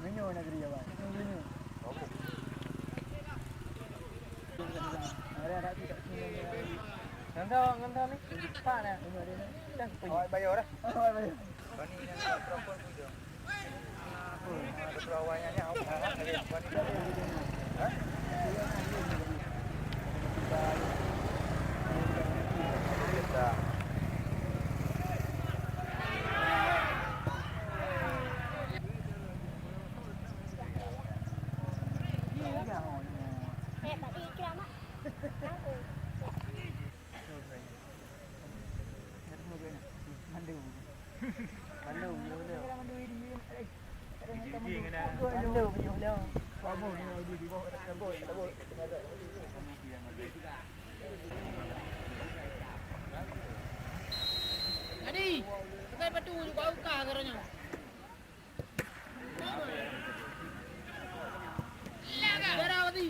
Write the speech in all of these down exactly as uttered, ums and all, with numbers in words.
Meunyoe negeri awai. Meunyoe. Ada, ada, ada. Ngon tho, ngon tho ni. Pak dah. Dah. Awak bayar dah. Awak bayar. Bani yang berapa pun dah. Ada perawannya ni, awak. Jadi, pakai batu juga ukah katanya. Darah mati.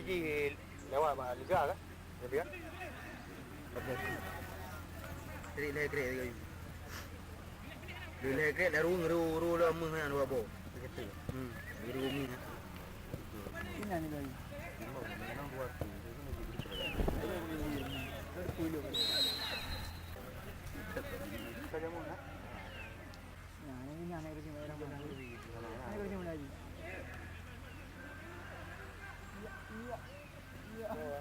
Iki lewat bah Liga kan? Lebih kan? Lebih. Jadi lehai krek lagi. Lehai krek dah ruang, ru, ru dah meuh nyan dua boh. Begitu. Hmm. Di ruang ni. Ini ni lagi. Memang dua tu. Saja meuh, ha? Nah, ini anak kerja Melayu. Anak kerja Melayu. Iya, iya, iya.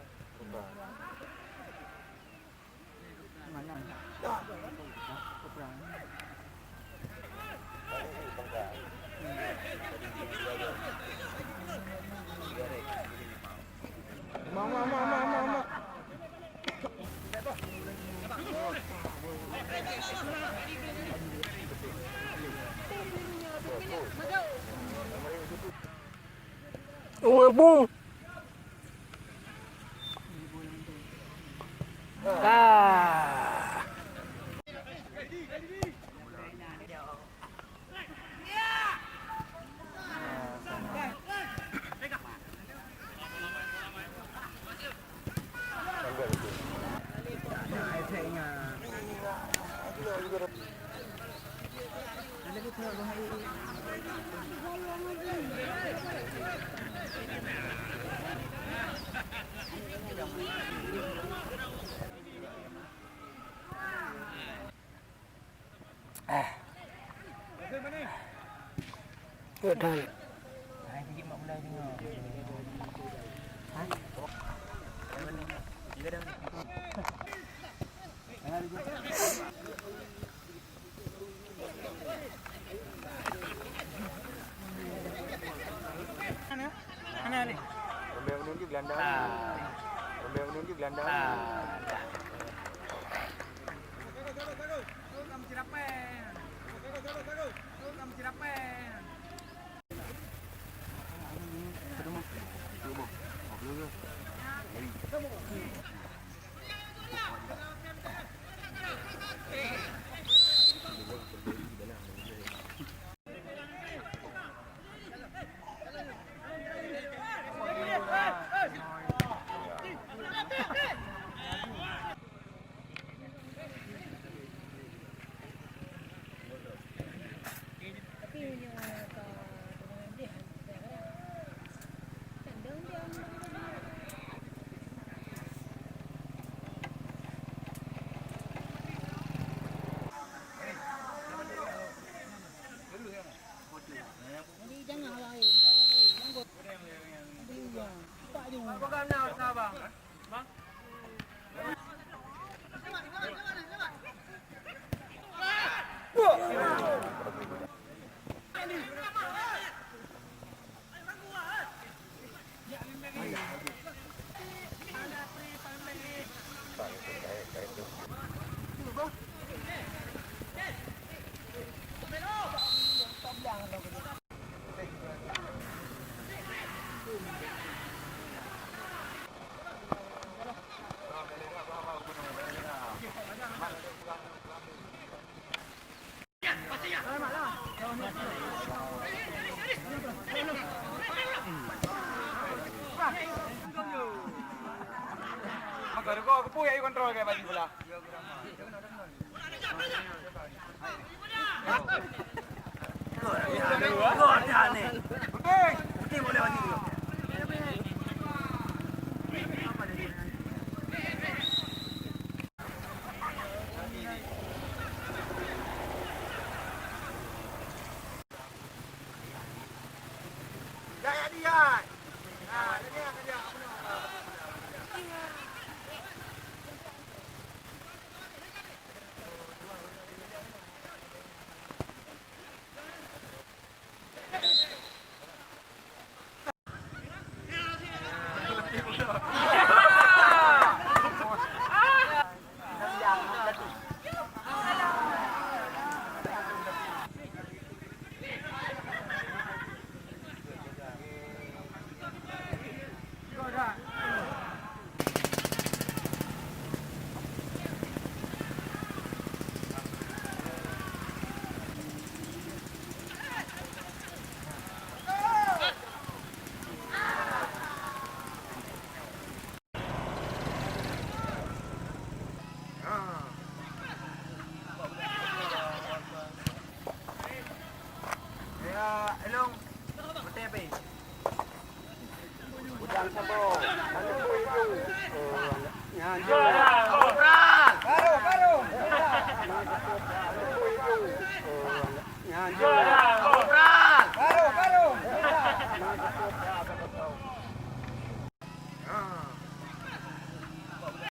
Mana? Hah? Keperang. Mak, mak, mak, mak, mak, mak. Uma bom. Ah. Rombeng gunong jih gelandang. Rombeng gunong jih gelandang.